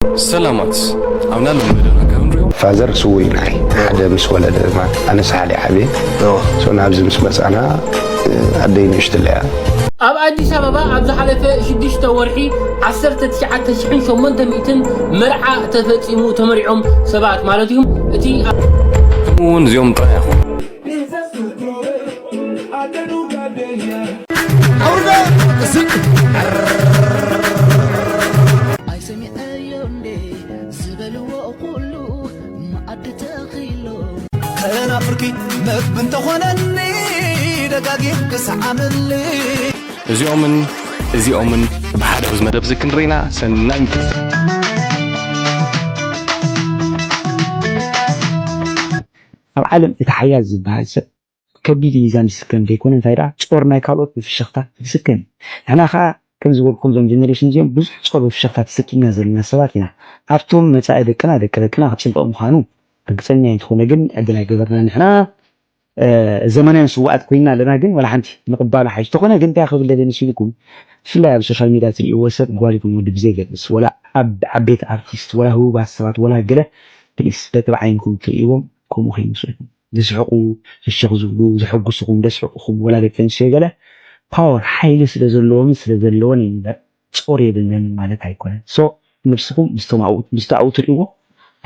ሰላማት ኣብና ልመደና ካብ ንሪኦ ፋዘር ስውይ ንዓይ ሓደ ምስ ወለደ ማለት ኣነ ሳሕል ዓብየ ሶ ናብዚ ምስ መፃና ኣደይ ንእሽትለያ ኣብ ኣዲስ ኣበባ ኣብ ዝሓለፈ ሽዱሽተ ወርሒ ዓሰርተ ትሽዓተ ሽሕን ሸሞንተ ሚእትን መርዓ ተፈጺሙ ተመሪዖም ሰባት ማለት እዩ። እቲ እውን እዚኦም ጥራይ ኢኹም ኣይሰሚዐዮ እንዴ ዝበልዎ ኩሉ መኣዲ ተኺሎ ተናፍርኪ መግቢ እንተኾነኒ ደጋጊም ክሰዓመሊ እዚኦምን እዚኦምን ብሓደ ኣብዚ መደብ እዚ ክንርኢና ሰናይ ምክት ኣብ ዓለም እቲ ሓያል ዝበሃል ሰብ ከቢድ ሚዛን ይስከም ዘይኮነ እንታይ ደኣ ጾር ናይ ካልኦት ብፍሽኽታ ይስከም እዩ። ንሕና ከኣ ከም ዝበልኩም እዞም ጀነሬሽን እዚኦም ብዙሕ ጾር ብፍሽኽታ ተሰኪምና ዘለና ሰባት ኢና። ኣብቶም መጻኢ ደቅና ደቂ ደቅና ክጽብቕ ምዃኑ ርግጸኛ ኣይንትኾነ ግን ዕድል ኣይገበርና ንሕና ዘመናውያን ስውኣት ኮይና ኣለና ግን ዋላ ሓንቲ ምቕባሉ ሓይሽ ተኾነ ግን እንታይ ክብል ደለ መሲልኩም ብፍላይ ኣብ ሶሻል ሚድያ ትርእይዎ ሰብ ጓል ይኹን ወዲ ብዘይገድስ ወላ ኣብ ዓበይቲ ኣርቲስት ወላ ህቡባት ሰባት ወላ ገለ ፕሊስ በቲ ብዓይንኩም ትርእይዎም ከምኡ ከይመስለኩም ዝስሕቁ ፍሽኽ ዝብሉ ዘሐጉስኹም ዘስሕቁኹም ወላ ደቂ ኣንስትዮ ገለ ፓወር ሓይሊ ስለ ዘለዎምን ስለ ዘለወን እዩ እምበር ጾር የብለንን ማለት ኣይኮነን so ነብስኹም ምስቶም ኣብኡ ትርእይዎ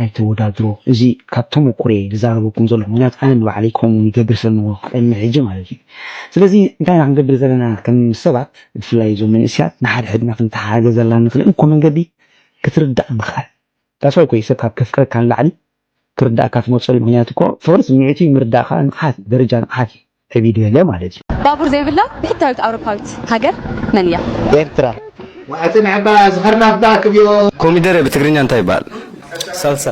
ኣይተወዳድሮ እዚ ካብ ተመኩሮየ ዝዛረበኩም ዘለኹ ምክንያቱ ኣነ ንባዕለይ ከምኡ ይገብር ስለ ነበርኩ ቅድሚ ሕጂ ማለት እዩ ስለዚ እንታይ ኢና ክንገብር ዘለና ከም ሰባት ብፍላይ እዞም መንእስያት ንሓድሕድና ክንተሓጋገዘላ ንኽእል እንኮ መንገዲ ክትርዳእ ምኽኣል that's why እኮ እዩ ሰብ ካብ ከፍቅረካ ንላዕሊ ክርዳእካ ትመርጸሉ ምኽንያት እኮ ፍቕሪ ስምዒት እዩ ምርዳእ ከዓ ንቕሓት እዩ ደረጃ ንቕሓት እዩ ዕብይ ዝበለ ማለት እዩ። ባቡር ዘይብላ ብሕታዊት ኣውሮፓዊት ሃገር መን እያ? ኤርትራ። ዋዕጽን ዕባ ዝኸርናፍ ዳ ክብዮ። ኮሚደረ ብትግርኛ እንታይ ይበሃል? ሳልሳ።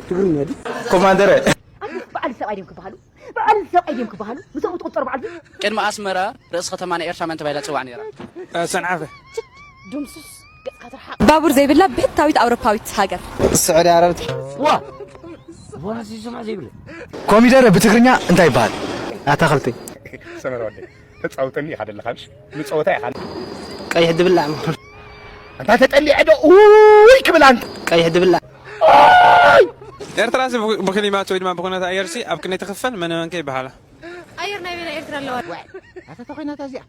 ትግርኛ ድዩ? ኮማደረ። በዓል ሰብኣይ ድዮም ክበሃሉ በዓል ሰብኣይ ድዮም ክበሃሉ ምስኦም ትቁጠሩ በዓል ቅድሚ ኣስመራ ርእሲ ከተማ ናይ ኤርትራ መን ተባሂላ ትጽዋዕ ነይራ? ሰንዓፈ። ድምሱስ ገጽካ ትርሓቕ ባቡር ዘይብላ ብሕታዊት ኣውሮፓዊት ሃገር ስዑዲ ዓረብ። ዋ ዋላ ዝሰማዕ ዘይብለ ኮሚደረ ብትግርኛ እንታይ ይበሃል? ኣታኽልቲ። ሰመረ ወደይ ተጻውተኒ ኢኻ ዘለኻ ምሽ ንጸወታ ኢኻ ቀይሕ ድብላዕ ኣንታ ተጠሊዐ ዶ ኡይ ክብል ኣንታ ቀይሕ ድብላዕ ኤርትራ ብክሊማት ወይ ድማ ብኩነት ኣየርሲ ኣብ ክንደይ ትኽፈል መነ መንከ ይበሃላ ኣየር ናይ ቤና ኤርትራ ኣለዋ ኣታ ተኾይናታ እዚኣ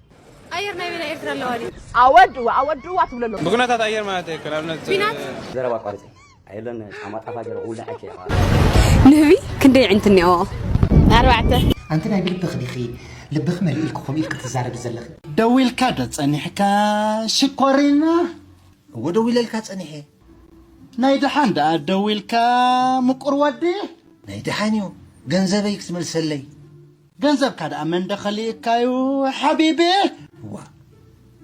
ኣየር ናይ ቤና ኤርትራ ኣለዋ ድዩ ኣወድዋ ኣወድዋ ትብለሎ ብኩነታት ኣየር ማለት እዩ ንኣብነት ቢናት ዘረባ ኣቋርፂ ኣየለን ጫማ ጣፋ ገይረ ክውልዐኪ ኢኻ ንህቢ ክንደይ ዕንቲ እኒኦ ኣርባዕተ ኣንቲ ናይ ብልብኺ ዲኺ ልብኺ መሊኡ ኢልኪ ከምኡ ኢልኪ ትዛረቢ ዘለኺ ደዊልካ ዶ ጸኒሕካ ሽኮሪና እወ ደዊለልካ ጸኒሐ ናይ ደሓን ደኣ ደዊልካ ምቁር ወዲ ናይ ደሓን እዩ ገንዘበይ ክትመልሰለይ ገንዘብካ ደኣ መን ደኸሊእካዩ ሓቢቢ ዋ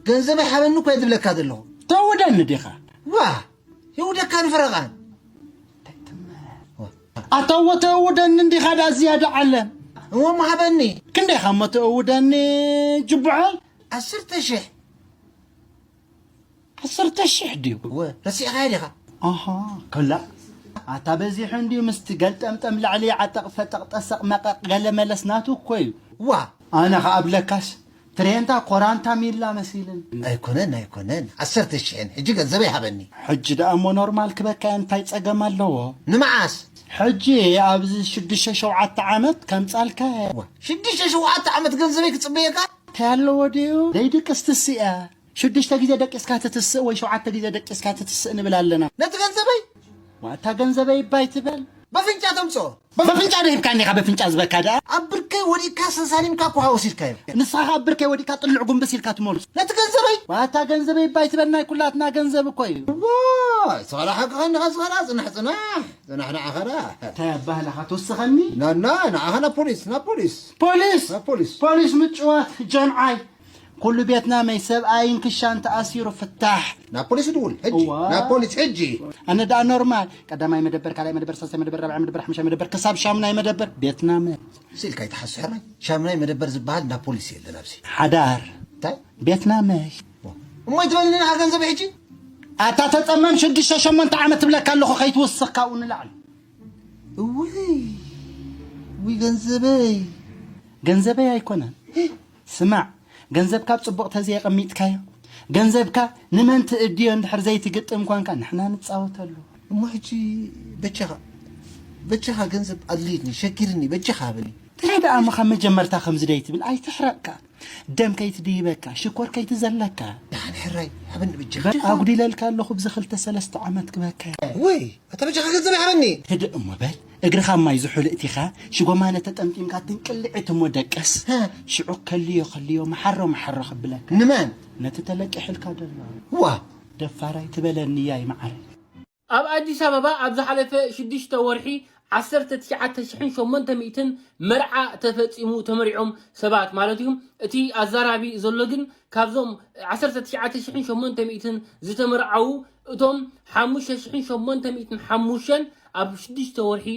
ገንዘበይ ሓበኒ እኮ እየ ዝብለካ ዘለኹ ተውደኒ ዲኻ ዋ ይውደካ ንፍረቓ ኣታ እወ ተእውደኒ እንዲኻ ደኣ ዝያዳ ዓለም እሞ ሃበኒ ክንደይ ኻሞ ተእውደኒ ጅቡዐ ዓሰርተ ሽሕ ዓሰርተ ሽሕ ድዩ ረሲዕኻዮ ዲኻ ኣሃ ከላ ኣታ በዚሑ እንድዩ ምስቲ ገልጠምጠም ላዕሊ ዓጠቕ ፈጠቕ ጠሰቕ መቐቕ ገለ መለስ ናቱ እኮ እዩ ዋ ኣነ ኸኣ ብለካስ ትሬንታ ኮራንታ ሚላ መሲልን ኣይኮነን ኣይኮነን ዓሰርተ ሽሕን ሕጂ ገንዘበይ ሃበኒ ሕጂ ደኣ እሞ ኖርማል ክበካ እንታይ ጸገም ኣለዎ ንመዓስ ሕጂ ኣብዚ ሽዱሽተ ሸውዓተ ዓመት ከምጻልካ ሽዱሽተ ሸውዓተ ዓመት ገንዘበይ ክጽበየካ እንታይ ኣለዎ ድዩ ደይድቅስ ትስእያ ሽዱሽተ ግዜ ደቂስካ ትትስእ ወይ ሸውዓተ ግዜ ደቂስካ ትትስእ ንብል ኣለና ነቲ ገንዘበይ ዋታ ገንዘበይ ባይ ትበል በፍንጫ ተምፅኦ በፍንጫ ዶ ሂብካኒ ኢኻ በፍንጫ ዝበልካ ደኣ ኣብ ብርከይ ወዲእካ ሰሳሊምካ እኮ ወሲድካዮ ንስኻ ከኣ ኣብ ብርከይ ወዲእካ ጥልዕ ጉንብስ ኢልካ ትመልሱ ነቲ ገንዘበይ ዋታ ገንዘበይ ባይ ትበል ናይ ኩላትና ገንዘብ እኮ እዩ ስኸላ ሓቅኻ እንዲኻ ስኸላ ፅናሕ ፅናሕ ፅናሕ ንዓኻ ደኣ እንታይ ኣባህላኻ ትውስኸኒ ናና ንዓኻ ናብ ፖሊስ ናብ ፖሊስ ፖሊስ ናብ ፖሊስ ፖሊስ ምጭዋት ጀምዓይ ኩሉ ቤትና መይ ሰብኣይን ክሻን ተኣሲሩ ፍታሕ ናብ ፖሊስ ድውል ሕጂ ናብ ፖሊስ ሕጂ ኣነ ደኣ ኖርማል ቀዳማይ መደበር ካልኣይ መደበር ሳልሳይ መደበር ራብዓይ መደበር ሓሙሻይ መደበር ክሳብ ሻሙናይ መደበር ቤትና መ ስኢልካ ይተሓስሕራይ ሻሙናይ መደበር ዝበሃል እንዳ ፖሊስ የለን ኣብዚ ሓዳር እንታይ ቤትና መ እሞ ይትበልኒ ኢኻ ገንዘብ ሕጂ ኣታ ተጸመም ሽዱሽተ ሸሞንተ ዓመት ትብለካ ኣለኹ ከይትውስኽ ካብኡ ንላዕሊ እውይ ውይ ገንዘበይ ገንዘበይ ኣይኮነን ስማዕ ገንዘብካ ኣብ ጽቡቕ ተዘየቐሚጥካዮ ገንዘብካ ንመን ትእድዮ እንድሕር ዘይትግጥም ኳንካ ንሕና ንጻወተሉ። እሞ ሕጂ በጃኻ በጃኻ ገንዘብ ኣድልይኒ ሸጊርኒ በጃኻ ሃበኒ። እንታይ ደኣ እሞ ካብ መጀመርታ ከምዚ ደይ ትብል ኣይትሕረቕካ። ደም ከይትድይበካ ሽኮር ከይትዘለካ። ደሓን ሕራይ ሃበኒ በጃኻ። ኣጉዲለልካ ኣለኹ ብዚ ክልተ ሰለስተ ዓመት ክበካ። ወይ ኣታ በጃኻ ገንዘብ ሃበኒ። ህድእ እሞ በል። እግርኻ ኣብ ማይ ዝሑል እቲኻ ሽጎማነ ተጠምጢምካ ትንቅልዕት እሞ ደቅስ። ሽዑ ከልዮ ከልዮ መሓሮ መሓሮ ክብለካ። ንመን? ነቲ ተለቂሕልካ ዘሎ። ዋ! ደፋር ኣይትበለኒ ያይ መዓረይ። ኣብ ኣዲስ ኣበባ ኣብ ዝሓለፈ ሽዱሽተ ወርሒ ዓሰርተ ትሽዓተ ሽሕን ሸሞንተ ሚእትን መርዓ ተፈጺሙ ተመሪዖም ሰባት ማለት እዩ። እቲ ኣዛራቢ ዘሎ ግን ካብዞም ዓሰርተ ትሽዓተ ሽሕን ሸሞንተ ሚእትን ዝተመርዓዉ እቶም ሓሙሽተ ሽሕን ሸሞንተ ሚእትን ሓሙሽተን ኣብ ሽዱሽተ ወርሒ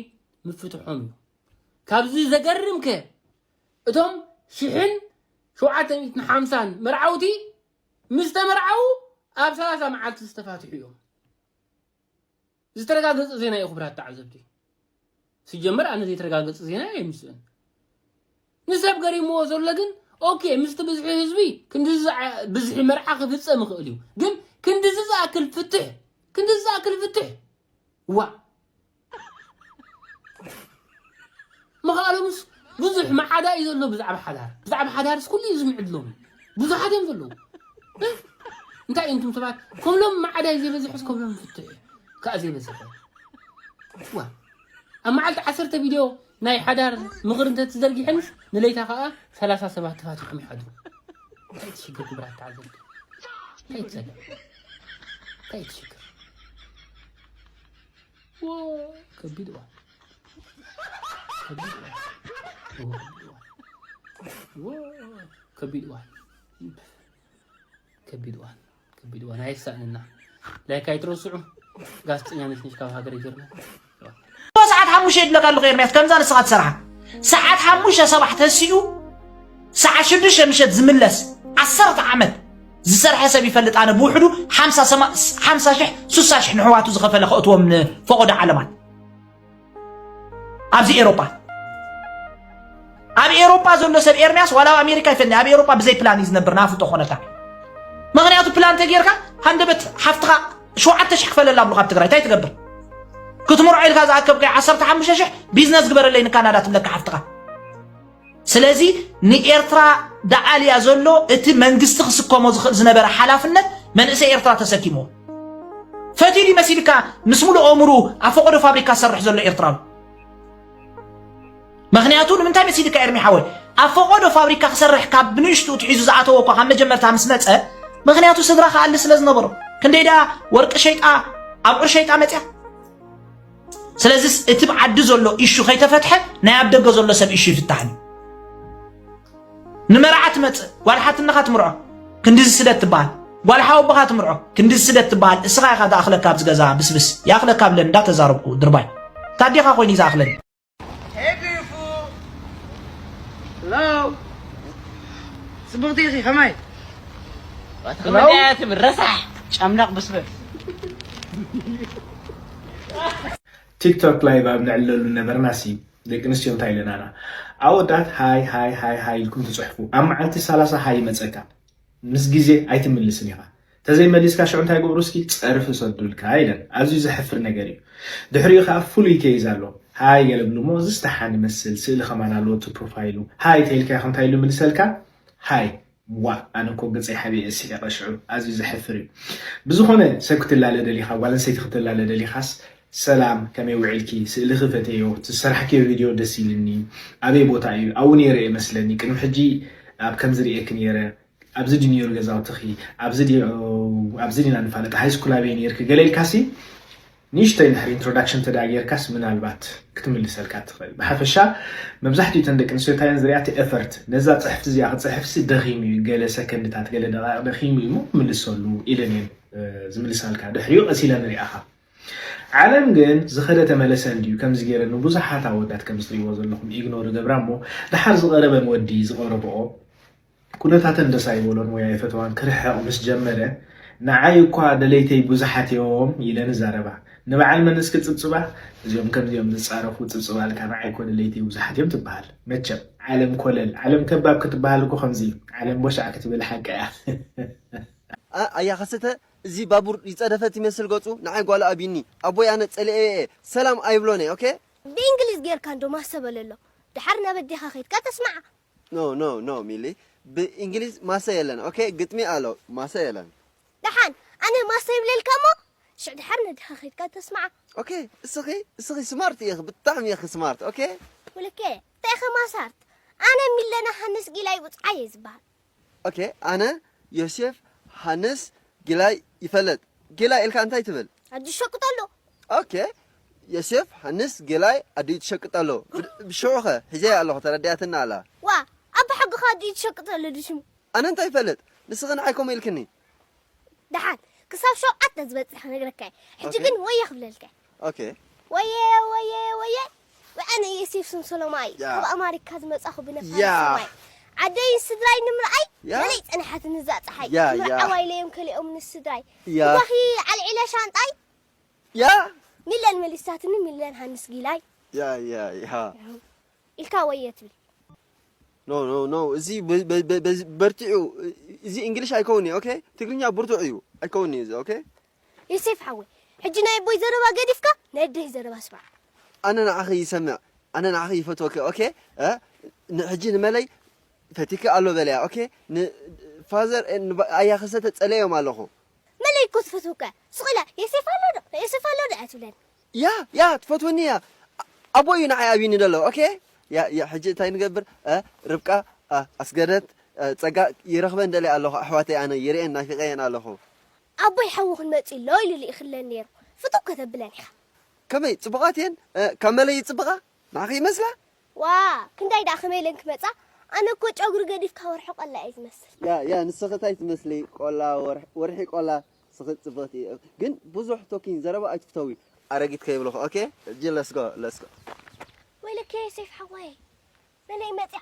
ምፍትሖም እዩ። ካብዚ ዘገርም ከ እቶም ሽሕን ሸውዓተ ሚእትን ሓምሳን መርዓውቲ ምስ ተመርዓዉ ኣብ ሰላሳ መዓልቲ ዝተፋትሑ እዮም። ዝተረጋገጸ ዜና እዩ ክቡራት ተዓዘብቲ። ሲጀመር ኣነ ዘይተረጋገጸ ዜና እየ ምስእን። ንሰብ ገሪምዎ ዘሎ ግን ኦኬ ምስቲ ብዝሒ ህዝቢ ክንድዚ ዝዓ- ብዝሒ መርዓ ክፍጸም ይኽእል እዩ። ግን ክንድዚ ዝኣክል ፍትሕ ክንድዚ ዝኣክል ፍትሕ ዋ ምኽኣሎምስ ብዙሕ መዓዳ እዩ ዘሎ ብዛዕባ ሓዳር ብዛዕባ ሓዳርስ ኩሉ እዩ ዝምዕድሎም ብዙሓት እዮም ዘለዉ እንታይ እንቱም ሰባት ከምሎም መዓዳ እዩ ዘይበዝሕስ ከምሎም ፍትሕ ከዓ ዘይበዝሐ ዋ ኣብ መዓልቲ ዓሰርተ ቪድዮ ናይ ሓዳር ምኽሪ እንተትዘርጊሐንስ ንለይታ ከዓ ሰላሳ ሰባት ተፋቲሖም ይሓድሩ እንታይ ትሽግር ክቡራት ተዓዘብቲ እንታይ ትዘግር እንታይ ትሽግር ከቢድ እዋን ከቢድ እዋን ከቢድ እዋን ከቢድ እዋን ከቢድ እዋን ኣይሳእንና ላይክ ኣይትረስዑ ጋዜጠኛ ነሽ ነሽ ካብ ሃገረ ጀርመን ሰዓት ሓሙሽተ ይድለካ ኣለኹ ኤርምያስ ከምዛ ንስኻ ትሰርሓ ሰዓት ሓሙሽተ ሰባሕ ተሲኡ ሰዓት ሽዱሽተ ምሸት ዝምለስ ዓሰርተ ዓመት ዝሰርሐ ሰብ ይፈልጥ ኣነ ብውሕዱ ሓምሳ ሽሕ ሱሳ ሽሕ ንሕዋቱ ዝኸፈለ ከእትዎም ንፈቐዶ ዓለማት ኣብዚ ኤሮጳ ኣብ ኤሮጳ ዘሎ ሰብ ኤርምያስ ዋላ ኣብ ኣሜሪካ ይፈኒ ኣብ ኤሮጳ ብዘይ ፕላን እዩ ዝነብር ናፍጦ ኮነታ ምክንያቱ ፕላን ተጌርካ ሃንደበት ሓፍትኻ ሸውዓተ ሽሕ ክፈለላ ኣብሉ ካብ ትግራይ እንታይ ትገብር ክትምርዖ ኢልካ ዝኣከብካዮ ዓሰርተ ሓሙሽተ ሽሕ ቢዝነስ ግበረለይ ንካናዳ ትብለካ ሓፍትኻ ስለዚ ንኤርትራ ደኣልያ ዘሎ እቲ መንግስቲ ክስከሞ ዝኽእል ዝነበረ ሓላፍነት መንእሰይ ኤርትራ ተሰኪምዎ ፈትዩ ድዩ መሲልካ ምስ ሙሉእ ኣእምርኡ ኣብ ፈቐዶ ፋብሪካ ዝሰርሕ ዘሎ ኤርትራዊ ምኽንያቱ ንምንታይ መሲልካ ኤርሚ ሓወይ ኣብ ፈቐዶ ፋብሪካ ክሰርሕ ካብ ብንእሽትኡ ትሒዙ ዝኣተወ እኳ ካብ መጀመርታ ምስ መፀ ምኽንያቱ ስድራ ክኣሊ ስለ ዝነበሮ ክንደይ ደኣ ወርቂ ሸይጣ ኣብዑር ሸይጣ መፅያ ስለዚስ እቲ ብዓዲ ዘሎ ኢሹ ከይተፈትሐ ናይ ኣብ ደገ ዘሎ ሰብ ኢሹ ይፍታሕን እዩ ንመርዓ ትመፅእ ጓል ሓትነኻ ትምርዖ ክንድዚ ስደት ትበሃል ጓል ሓወቦኻ ትምርዖ ክንድዚ ስደት ትበሃል እስኻ ኢኻ ዝኣኽለካ ኣብዚ ገዛ ብስብስ ይኣኽለካ ብለን እንዳተዛረብኩ ድርባይ ታዴኻ ኮይኑ እዩ ዝኣኽለኒ ጽብቕቲ ኢኺ ከማይ ትብል ረሳሕ ጨምላቕ ብስበ ቲክቶክ ላይቭ ኣብ ንዕለሉ ነበርና ሲ ደቂ ኣንስትዮ እንታይ ኢለናና ኣወዳት ሃይ ሃይ ሃይ ሃይ ኢልኩም ትፅሕፉ ኣብ መዓልቲ ሰላሳ ሃይ ይመፀካ ምስ ግዜ ኣይትምልስን ኢኻ ተዘይመሊስካ ሽዑ እንታይ ግብሩ እስኪ ፀርፊ ሰዱልካ ኢለን ኣዝዩ ዘሕፍር ነገር እዩ ድሕሪኡ ከዓ ፍሉይ ኬዝ ኣሎ ሃይ ገለ ብሉ እሞ ዝስተሓን ይመስል ስእሊ ከማን ኣለዎ እቲ ፕሮፋይሉ ሃይ ተይልካ ኢኻ እንታይ ኢሉ ይምልሰልካ ሃይ ዋእ ኣነ እኮ ገፀይ ሓቢኤ ስሒቐ ሽዑ ኣዝዩ ዘሕፍር እዩ። ብዝኾነ ሰብ ክትላለ ደሊኻ ጓል ኣንስተይቲ ክትላለ ደሊኻስ ሰላም ከመይ ውዒልኪ ስእልኺ ፈትየዮ እቲ ዝሰራሕክዮ ቪድዮ ደስ ኢልኒ ኣበይ ቦታ እዩ ኣብኡ ነይረ እየ መስለኒ ቅድሚ ሕጂ ኣብ ከምዚ ርእየኪ ነይረ ኣብዚ ድዩ ነይሩ ገዛውትኺ ኣብዚ ድዩ ኣብዚ ዲና ንፋለጥ ሃይስኩል ኣበይ ነይርኪ ገለ ኢልካሲ ንእሽተይ እንድሕር ኢንትሮዳክሽን ተደኣ ጌርካስ ምናልባት ክትምልሰልካ ትኽእል። ብሓፈሻ መብዛሕትኡ እተን ደቂ ኣንስትዮ እንታይ እየን ዝሪኣ እቲ ኤፈርት ነዛ ጽሕፍቲ እዚኣ ክጽሕፍሲ ደኺሙ እዩ ገለ ሰከንድታት ገለ ደቓቕ ደኺሙ እዩ እሞ ምልሰሉ ኢለን እየን ዝምልሳልካ ድሕሪኡ ቀሲለን ሪኣኻ። ዓለም ግን ዝኸደ ተመለሰ እንድዩ ከምዚ ገይረ ንብዙሓት ኣወዳት ከምዚ ትሪእዎ ዘለኹም ኢግኖር እገብራ እሞ ደሓር ዝቐረበን ወዲ ዝቐረብኦ ኩነታተን ደስ ኣይበሎን ወይ ኣይፈተዋን ክርሕቕ ምስ ጀመረ ንዓይ እኳ ደለይተይ ብዙሓት እዮም ኢለን እዛረባ ንበዓል መን እስኪ ጽብጽባ እዚኦም ከምዚኦም ዝጻረፉ ጽብጽባልካ ንዓይ እኮ ደለይተይ ብዙሓት እዮም ትበሃል መቸም ዓለም ኮለል ዓለም ከባብ ክትበሃል እኮ ከምዚ እዩ ዓለም ቦሻዕ ክትብል ሓቂ እያ ኣያ ከሰተ፣ እዚ ባቡር ይጸደፈት ይመስል ገጹ። ንዓይ ጓል ኣቢኒ፣ ኣቦይ ኣነ ጸሊኤ እየ፣ ሰላም ኣይብሎን እየ። ኦኬ? ብእንግሊዝ ጌርካ እንዶ ማሰ በለሎ። ድሓር ናብ ኣዴኻ ኸይድካ ተስምዓ። ኖ ኖ ኖ ሚሊ፣ ብእንግሊዝ ማሰ የለን። ኦኬ፣ ግጥሚ ኣሎ፣ ማሰ የለን። ደሓን ኣነ ማሰ ይብለልካ እሞ ሽዕ ድሓር ነድኻ ኸይድካ ተስምዓ። ኦኬ፣ እስኺ እስኺ ስማርት ኢኺ፣ ብጣዕሚ ኢኺ ስማርት። ኦኬ፣ ውልኬ እንታይ ኢኺ ማሳርት? ኣነ ሚለና ሃንስ ጊላይ ውፅዓየ ዝበሃል። ኦኬ፣ ኣነ ዮሴፍ ሃንስ ጊላይ ይፈለጥ። ጊላይ ኢልካ እንታይ ትብል? ኣዲ ሸቅጠሎ። ኦኬ፣ ዮሴፍ ሃንስ ጊላይ ኣዲ ትሸቅጠሎ። ብሽዑኸ ሒዘያ ኣለኹ፣ ተረዲኣትና ኣላ። ዋ፣ ኣባ ሕግኻ ኣዲ ትሸቅጠሎ ድሽሙ። ኣነ እንታይ ይፈልጥ? ንስኺ ንዓይ ከምኡ ኢልክኒ። ደሓን ክሳብ ሸውዓተ ዝበጽሕ ክነግረካ እየ። ሕጂ ግን ወየ ክብለልካ እየ። ኦኬ። ወየ ወየ ወየ። ወኣነ እየ ሴፍ ሰንሰሎማይ። ያ። ካብ ኣማሪካ ዝመጻኹ ብነፋሪት ያ። ሰማይ። ዓደይን ስድራይ ንምርኣይ ያ። መለይ ጸንሓትኒ እዛ ጸሓይ። ያ፣ ያ። ምርዓዋይ ለዮም ከሊኦም ንስድራይ። ያ። እባኺ ኣልዒለ ሻንጣይ። ያ። ሚለን መሊሳትኒ ሚለን ሃንስ ጊላይ። ያ፣ ያ፣ ያ። ኢልካ ወየ ትብል። ኖ ኖ ኖ እዚ በርቲዑ። እዚ እንግሊሽ ኣይከውን እዩ። ኦኬ፣ ትግርኛ ብርቱዕ እዩ። ኣይከውን እዩ እዚ። ኦኬ። ዮሴፍ ሓወይ፣ ሕጂ ናይ ኣቦይ ዘረባ ገዲፍካ ናይ ኣደይ ዘረባ ስማዕ። ኣነ ንዓኺ ይሰምዕ፣ ኣነ ንዓኺ ይፈትወኪ። ኦኬ። እ፣ ን- ሕጂ ንመለይ ፈቲኪ ኣሎ በለያ። ኦኬ። ንፋዘር ኣያ ከሰተ ጸለዮም ኣለኹ። መለይ እኮ ትፈትወካ። ስቕ ኢላ ዮሴፍ ኣሎ ዶ? ዮሴፍ ኣሎ ዶ እያ ትብለኒ። ያ ያ ትፈትወኒ እያ። ኣቦይ እዩ ንዓይ ኣብዩኒ ዘሎ። ኦኬ። ያ ያ ሕጂ እንታይ ንገብር? እ፣ ርብቃ፣ እ፣ ኣስገደት፣ እ፣ ጸጋ ይረኽበን ደልየ ኣለኹ። ኣሕዋተይ ኣነ ይርእየን ናፊቐየን ኣለኹ። ኣቦይ ሓዊ ክንመጽእ ኣሎ ኢሉ ልኢኽለን ነይሩ። ፍትው ከተብለን ኢኻ። ከመይ ጽቡቓት እየን? እ፣ ካብ መለይ ይጽብቓ? ንዓኺ ይመስላ? ዋእ ክንዳይ ደኣ ከመይ ኢለን ክመጻ ኣነ እኮ ጨጉሪ ገዲፍካ ወርሒ ቆላ እየ ዝመስል። ያ ያ ንስኺ እንታይ ትመስሊ ቆላ ወርሒ ወርሒ ቆላ ንስኺ ጽብቕቲ ግን ብዙሕ ቶኪን ዘረባ ኣይትፍተዊ ኣረጊት ከይብልኺ ኦኬ ሕጂ let's go let's go። ወይለከ ሴፍ ሓወይ መለይ መጽያ።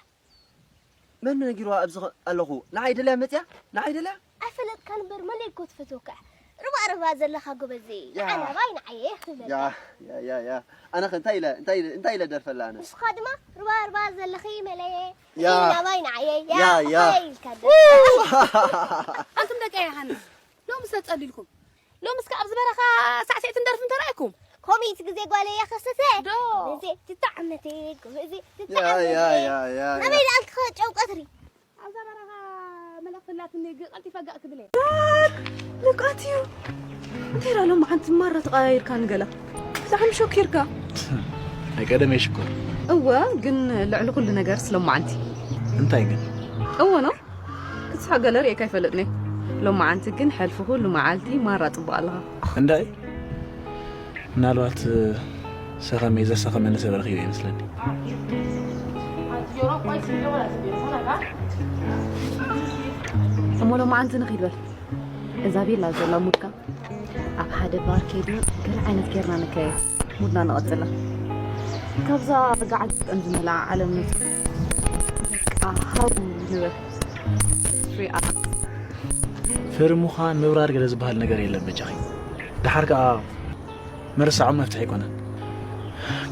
መን ነጊርዋ ኣብዚ ኣለኹ ንዓይ ደልያ መጽያ ንዓይ ደልያ። ኣይፈለጥካን እምበር መለይ እኮ ትፈትወካ። ርባእ ርባእ ዘለኻ ጎበዝ። ያ። ንዓይ ናባይ ንዓየ ክትብለካ። ያ ያ ያ ያ ኣነ ኸ እንታይ ኢለ እንታይ ኢለ እንታይ ኢለ ደርፈላ ኣነ። ንስኻ ድማ ርባእ ርባእ ዘለኺ መለየ። ያ። ንዓይ ናባይ ንዓየ። ያ ያ። ያ። ኢልካ ደ። ኣንቱም ደቂ ዮሃንስ ሎምስ ተጸሊልኩም። ሎምስ ከ ኣብዚ በረኻ ሳዕስዒትን ደርፍን ተራእኩም። ኮሚት ግዜ ጓለይ ያኸሰተ ዶ። ግዜ ትጣዕመቲ ግዜ ትጣዕመቲ። ያ ያ ያ ያ። ናበይ ደኣ ክኸ ጨው ቀትሪ። ኣብዛ በረኻ መልእኽቲ ኣላትኒ፣ ግ-፣ ቀልጢፈ ጋእ ክብል እየ። ልቃት እዩ። እንታይ ደኣ ሎምዓንቲ ማራ ተቐያይርካኒ ገለ። ብጣዕሚ ሸኪርካ። ናይ ቀደመይ ሽኮር። እወ፣ ግን ልዕሊ ኩሉ ነገርስ ሎምዓንቲ። እንታይ ግን? እወ ነው። ክትስሕቕ ገለ ርእየካ ኣይፈልጥን እየ። ሎምዓንቲ ግን ሕልፊ ኩሉ መዓልቲ ማራ ጽቡቕ ኣለኻ። እንታይ? ምናልባት ሰኸመይ ዘሰኸመኒ ሰብ ረኺበ ይመስለኒ። እሞ ሎማዓንቲ ንኺድ በል። እዛ ቤላ ዘላ ሙድካ ኣብ ሓደ ባር ከይድና ገለ ዓይነት ጌርና ንከየ ሙድና ንቐጽላ። ካብዛ ጋዓት ዝመልኣ ዓለም ንውጽእ። በቃ ሃው ንበል። ፍሪ ኣፕ። ፍሪ ምዃን ምብራር ገለ ዝበሃል ነገር የለን በጃኺ። ደሓር ከኣ ምርሳዖም መፍትሒ ኣይኮነን።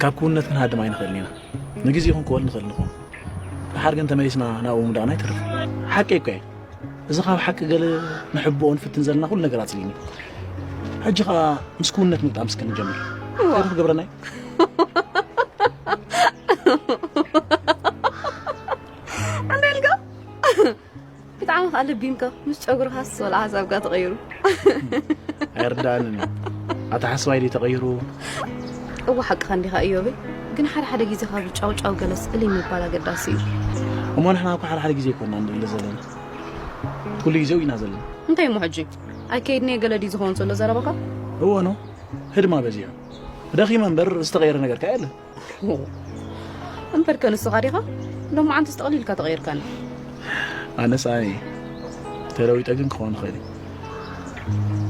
ካብ ክውንነት ክንሃድም ኣይንኽእልን ኢና። ንግዜ ይኹን ክወል ንኽእል ንኾን። ደሓር ግን ተመሊስና ናብኡ ምውዳቕና ኣይተርፍን። ሓቀይ እኮ እየ። እዚ ካብ ሓቂ ገለ ንሕብኦ ንፍትን ዘለና ኩሉ ነገር ኣጽሊኒ። ሕጂ ኸኣ ምስ ክውንነት ምግጣም እስከ ንጀምር። ከይዱ ክገብረና እዩ። እንታይ ኢልካ? ብጣዕሚ ከዓ ለቢምካ ምስ ጨጉርኻስ ወላ ሓሳብካ ተቐይሩ። ኣይርዳእንን እዩ። ኣተሓስባይ ድዩ ተቐይሩ? እወ ሓቅኻ እንዲኻ እዮበይ፣ ግን ሓደ ሓደ ግዜ ካብ ጫው ጫው ገለስ እልይ ምባል ኣገዳሲ እዩ። እሞ ንሕና እኮ ሓደ ሓደ ግዜ ኣይኮንና ንድለ ዘለና፣ ኩሉ ግዜ ኢና ዘለና። እንታይ እሞ ሕጂ ኣይከይድንየ ገለ ድዩ ዝኸውን ዘሎ ዘረባኻ? እወ ኖ ህድማ በዚሑ። ደኺመ እምበር ዝተቐየረ ነገር ከ የለን። እምበርከ ንስኻ ዲኻ ሎማዓንትስ ጠቕሊልካ ተቐይርካኒ። ኣነስ ኣነ እየ ተለዊጠ ግን ክኸውን ይኽእል እዩ።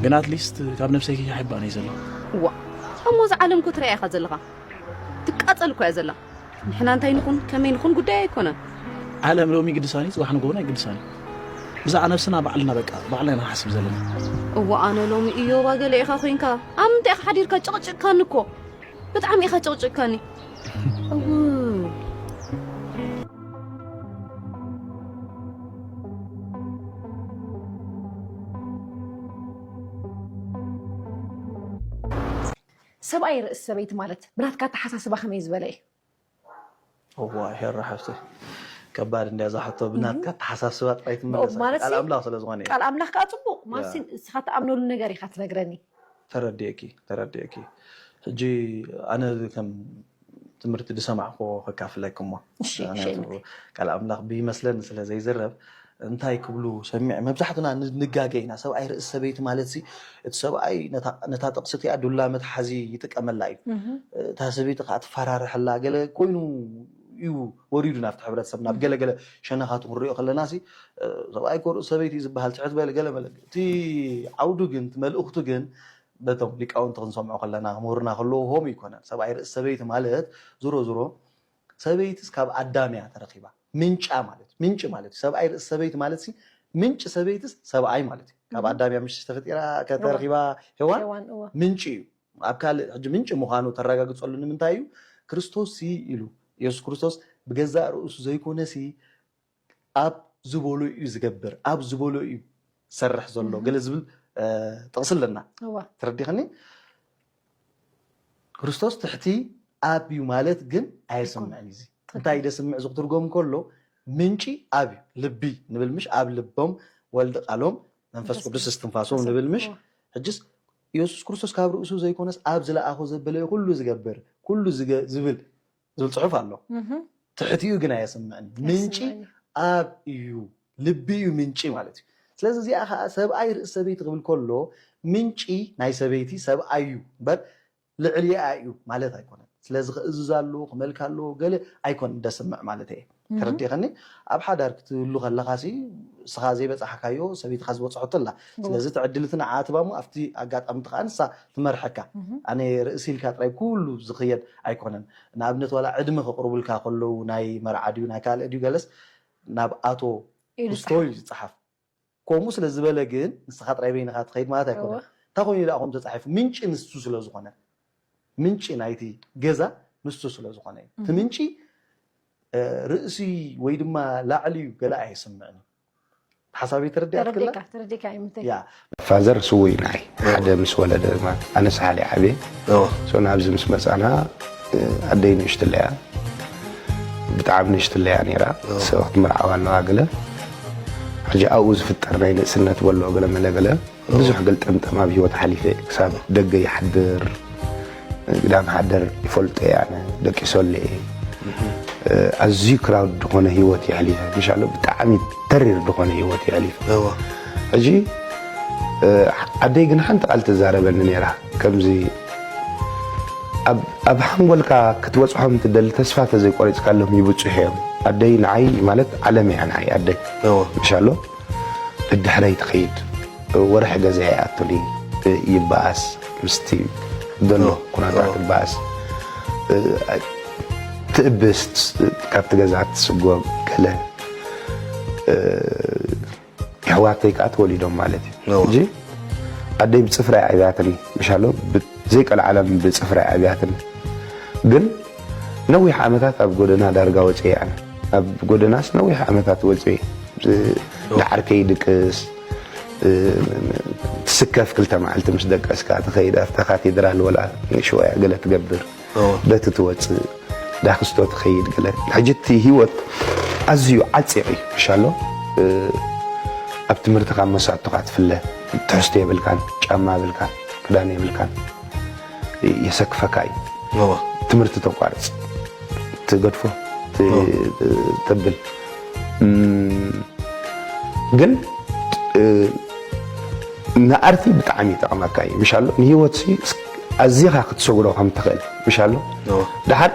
ግን ኣትሊስት ካብ ነብሰይ ከይሓባእን እየ ዘለኹ። እዋ እሞ እዛ ዓለም እኮ ትሪኣ ኢኻ ዘለኻ። ትቃጸል እኮ እያ ዘላ። ንሕና እንታይ ንኹን ከመይ ንኹን ጉዳይ ኣይኮነን። ዓለም ሎሚ ይግድሳን እዩ፣ ጽባሕ ንግሆን ኣይግድሳን እዩ። ብዛዕባ ነብስና ባዕልና በቃ ባዕልና ኢና ንሓስብ ዘለና። እዋ ኣነ ሎሚ እዮባ ገለ ኢኻ ኮይንካ ኣብ ምንታይ ኢኻ ሓዲርካ ጨቕጭቕካኒ እኮ። ብጣዕሚ ኢኻ ጨቕጭቕካኒ። እው። ሰብኣይ ርእሲ ሰበይቲ ማለት ብናትካ ኣተሓሳስባ ከመይ ዝበለ እዩ? እዋ ሄራ ሓፍተይ፣ ከባድ እንድያ እዛ ሕቶ። ብናትካ ኣተሓሳስባ ጥራይ ትምለስ፣ ማለት ቃል ኣምላኽ ስለ ዝኾነ። ቃል ኣምላኽ ከዓ ፅቡቕ ማለት ንስኻ ትኣምነሉ ነገር ኢኻ ትነግረኒ። ተረዲእኪ ተረዲእኪ። ሕጂ ኣነ ከም ትምህርቲ ዝሰማዕክዎ ከካፍለኪ እሞ፣ ቃል ኣምላኽ ብይመስለኒ ስለ ዘይዝረብ እንታይ ክብሉ ሰሚዐ። መብዛሕትና ንጋገ ኢና። ሰብኣይ ርእሲ ሰበይቲ ማለት ሲ፣ እቲ ሰብኣይ ነታ ጥቕሲ እቲኣ ዱላ መትሓዚ ይጥቀመላ እዩ። እታ ሰበይቲ ከዓ ትፈራርሐላ ገለ ኮይኑ እዩ ወሪዱ ናብቲ ሕብረተሰብ። ናብ ገለገለ ሸነኻቱ ክንሪኦ ከለና ሲ፣ ሰብኣይ ኮ ርእሲ ሰበይቲ እዩ ዝበሃል፣ ትሕት በል ገለ መለ። እቲ ዓውዱ ግን፣ እቲ መልእኽቱ ግን በቶም ሊቃውንቲ ክንሰምዖ ከለና፣ ምሁርና ከለዎ ሆም ይኮነን። ሰብኣይ ርእሲ ሰበይቲ ማለት ዞሮ ዞሮ ሰበይትስ ካብ ኣዳም እያ ተረኺባ። ምንጫ ማለት እዩ። ምንጪ ማለት እዩ። ሰብኣይ ርእሲ ሰበይቲ ማለት ሲ፣ ምንጪ ሰበይትስ ሰብኣይ ማለት እዩ። ካብ ኣዳም እያ ምሽ ተፈጢራ ከተረኺባ ሄዋን። ምንጪ እዩ። ኣብ ካልእ ሕጂ ምንጪ ምዃኑ ተረጋግጸሉ ንምንታይ እዩ? ክርስቶስ ሲ ኢሉ፣ የሱስ ክርስቶስ ብገዛእ ርእሱ ዘይኮነ ሲ፣ ኣብ ዝበሎ እዩ ዝገብር፣ ኣብ ዝበሎ እዩ ዝሰርሕ ዘሎ ገለ ዝብል ጥቕሲ ኣለና። ተረዲኽኒ? ክርስቶስ ትሕቲ ኣብ እዩ ማለት ግን ኣየስምዕን እዩ። እዚ እንታይ ደስምዕ እዚ ክትርጎም ከሎ ምንጪ ኣብ እዩ። ልቢ ንብል ምሽ፣ ኣብ ልቦም ወልድ ቃሎም መንፈስ ቅዱስ እስትንፋሶም ንብል ምሽ። ሕጅስ የሱስ ክርስቶስ ካብ ርእሱ ዘይኮነስ ኣብ ዝለኣኾ ዘበለ ኩሉ ዝገብር፣ ኩሉ ዝብል ዝብል ፅሑፍ ኣሎ። ትሕቲኡ ግን ኣየስምዕን። ምንጪ ኣብ እዩ፣ ልቢ እዩ ምንጪ ማለት እዩ። ስለዚ እዚኣ ከዓ ሰብኣይ ርእሲ ሰበይቲ ክብል ከሎ ምንጪ ናይ ሰበይቲ ሰብኣይ እዩ እምበር ልዕሊኣ እዩ ማለት ኣይኮነን። ስለዚ ክእዝዝ ኣለዎ፣ ክመልክ ኣለዎ ገለ ኣይኮነን ደስምዕ ማለት እየ። ተረዲኸኒ? ኣብ ሓዳር ክትህሉ ከለኻ ሲ ንስኻ ዘይበፃሕካዮ ሰበይትኻ ዝበፅሐቶ ኣላ። ስለዚ እቲ ዕድል እቲ ንዓ ትባሞ ኣብቲ ኣጋጣሚ እቲ ከዓ ንሳ ትመርሐካ። ኣነ ርእሲ ኢልካ ጥራይ ኩሉ ዝኽየድ ኣይኮነን። ንኣብነት ዋላ ዕድመ ከቕርቡልካ ከለዉ ናይ መርዓ ድዩ ናይ ካልእ ድዩ ገለስ ናብ ኣቶ ኩስቶ እዩ ዝፀሓፍ። ከምኡ ስለ ዝበለ ግን ንስኻ ጥራይ በይንኻ ትኸይድ ማለት ኣይኮነን። እንታይ ኮይኑ ኢላ ከምኡ ተፃሒፉ? ምንጪ ንሱ ስለ ዝኾነ፣ ምንጪ ናይቲ ገዛ ንሱ ስለ ዝኾነ እዩ። እቲ ምንጪ ርእሲ ወይ ድማ ላዕሊ እዩ ገለ ኣይስምዕን እዩ። ሓሳበይ ተረዲኣትክላ? ተረዲካ ተረዲካ ይምንታይ። ያ ፋዘር ስውይ ንዓይ ሓደ ምስ ወለደ ድማ ኣነ ሳሓል እየ ዓብየ። እወ። ሶ ናብዚ ምስ መፃና ኣደይ ንእሽትለያ ብጣዕሚ ንእሽትለያ ነይራ። እወ። ሰበኽቲ መርዓዋ ኣለዋ ገለ ሕጂ ኣብኡ ዝፍጠር ናይ ንእስነት በሎ ገለ መለ ገለ ብዙሕ ገልጠምጠም ኣብ ሂወት ሓሊፈ ክሳብ ደገ ይሓድር ግዳም ሓደር ይፈልጦ እየ ኣነ ደቂሰሉ እየ። ኣዝዩ ክራውድ ዝኾነ ሂወት የሕሊፈ ምሻሎ ብጣዕሚ ተሪር ዝኾነ ሂወት የሕሊፈ። ሕጂ ኣደይ ግን ሓንቲ ቃል ትዛረበኒ ነይራ ከምዚ ኣብ ሓንጎልካ ክትበፅሖም ትደሊ ተስፋ ተዘይቆሪፅካሎም ይብፅሑ እዮም። ኣደይ ንዓይ ማለት ዓለም እያ ንዓይ ኣደይ ምሻሎ ድድሕረይ ትኸይድ ወርሒ ገዛ ይኣቱኒ ይበኣስ ምስቲ ዘሎ ኩነታት ይበኣስ ትእብስ ካብቲ ገዛ ትስጎም ገለ የሕዋተይ ከዓ ተወሊዶም ማለት እዩ ሕጂ ኣደይ ብፅፍራ ኣብያትኒ ምሻሎ ዘይቀልዓለም ብፅፍራ ኣብያትኒ ግን ነዊሕ ዓመታት ኣብ ጎደና ዳርጋ ወፅየ ኣነ ኣብ ጎደናስ ነዊሕ ዓመታት ወፅየ ዳዓርከይ ድቅስ ትስከፍ ክልተ መዓልቲ ምስ ደቀስካ ትኸይድ ኣብታ ካቴድራል ወላ ንእሽወያ ገለ ትገብር በቲ ትወፅእ ዳክስቶ ትኸይድ ገለ ሕጂ እቲ ሂወት ኣዝዩ ዓፂቕ እዩ ምሻሎ ኣብ ትምህርትኻ መሳቶኻ ትፍለ ትሕዝቶ የብልካን ጫማ የብልካን ክዳን የብልካን የሰክፈካ እዩ ትምህርቲ ተቋርፅ ትገድፎ ተብል ግን ንኣርቲ ብጣዕሚ ይጠቕመካ እዩ ምሻሎ ንሂወት ኣዚኻ ክትሰጉሮ ከም ትኽእል ምሻሎ ድሓር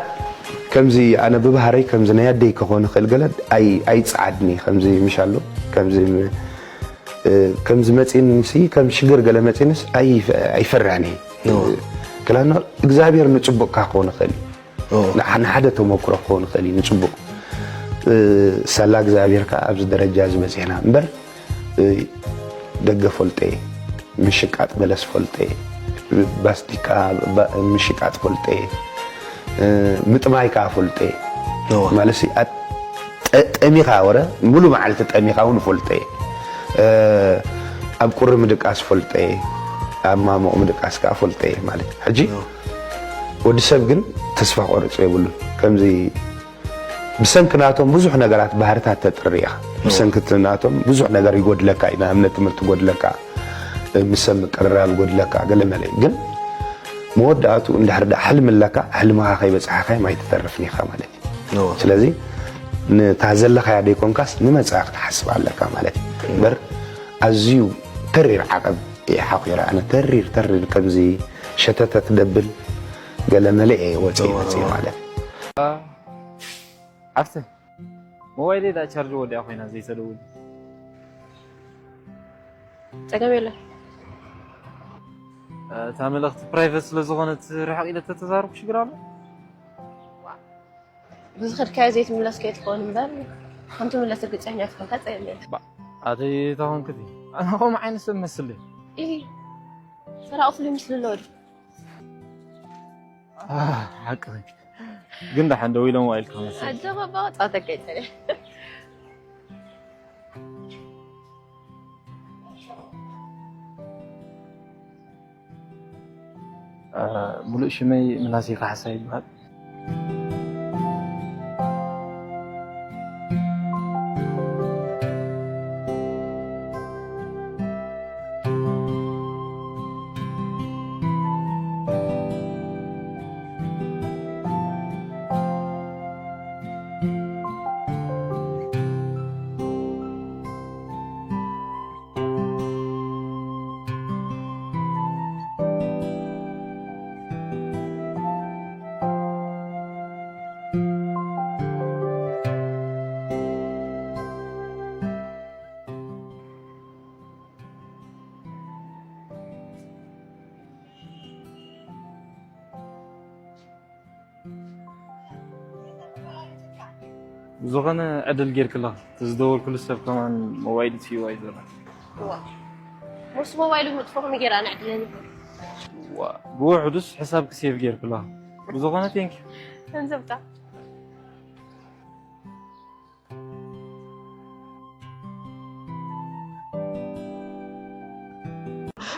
ከምዚ ኣነ ብባህረይ ከምዚ ናይ ኣደይ ክኾን ይኽእል ገለ ኣይፀዓድኒ ከምዚ ምሻሎ ከምዚ ከምዚ መፂንሲ ከም ሽግር ገለ መፂንስ ኣይፈርዕን እየ ክላኖ እግዚኣብሔር ንፅቡቅካ ክኾን ይኽእል እዩ ንሓደ ተመክሮ ክኾን ይኽእል እዩ ንፅቡቅ ሳላ እግዚኣብሔር ከዓ ኣብዚ ደረጃ ዝበፂሕና እምበር ደገ ፈልጠ ምሽቃጥ በለስ ፈልጠ ባስቲካ ምሽቃጥ ፈልጠ ምጥማይ ከዓ ፈልጠ ማለት ጠሚኻ ወረ ሙሉ መዓልቲ ጠሚኻ እውን ፈልጠ ኣብ ቁሪ ምድቃስ ፈልጠ ኣብ ማሞቕ ምድቃስ ከዓ ፈልጠ ማለት ሕጂ ወዲ ሰብ ግን ተስፋ ቆርጾ የብሉን። ከምዚ ብሰንኪ ናቶም ብዙሕ ነገራት ባህርታት ተጥሪ ኢኻ። ብሰንኪ ናቶም ብዙሕ ነገር ይጎድለካ እዩ። ንኣብነት ትምህርቲ ይጎድለካ፣ ምስ ሰብ ምቅርራብ ይጎድለካ፣ ገለ መለ እዩ። ግን መወዳእቱ እንድሕር ደኣ ሕልሚ ኣለካ፣ ሕልምኻ ከይበጻሕካዮም ኣይትተርፍን ኢኻ ማለት እዩ። እዎ። ስለዚ ነታ ዘለኻያ ደይኮንካስ ንመጻኢ ክትሓስብ ኣለካ ማለት እዩ። እምበር ኣዝዩ ተሪር ዓቐብ እየ ሓኺረ። ኣነ ተሪር፣ ተሪር ከምዚ ሸተተት ደብል ገለ መለ እየ ወጺአ እዎ፣ መጺአ እዎ። ማለት እዩ። ሓፍተ፣ ሞባይለይ ደኣ ቻርጅ ወዲኣ ኮይና ዘይተደውል። ጸገም የለን። እታ መልእኽቲ ፕራይቨት ስለ ዝኾነት ርሕቕ ኢለ ተተዛረብኩ ሽግር ኣሎ? ብዝኸድካዮ ዘይትምለስ ከይትኸውን እምበር፣ ከም ትምለስ ርግጸኛ ትኾንካ ጸገም የለን። ባ-፣ ኣተይ እታ ኾንክቲ፣ ኣነ ኸምኡ ዓይነት ሰብ መስል እየ። ኢሂ፣ ሰራቒ ፍሉይ ምስሉ ኣለዎ ድዩ? ኣህ፣ ሓቅኺ። ግን ደሓን ደው ኢሎም ዋኢልካ መሰለኝ። ኣጆኻ እባ፣ ጸወታ ከይጸንሕ። እ፣ ሙሉእ ሽመይ ምናሴ ካሕሳ ይበሃል። ዝኾነ ዕድል ጌርክላ፣ እቲ ዝደወልኩሉ ሰብ ከማን ሞባይል ይጥፍእዎ እዩ ዘሎ። እዋ፣ ምስ ሞባይሉ ምጥፍኡ ከመይ ጌራ ንዕድለኒ? ዋ፣ ብውሑዱስ ሕሳብኪ ሴቭ ጌርክላ። ብዝኾነ ቴንክ ዩ። ገንዘብካ።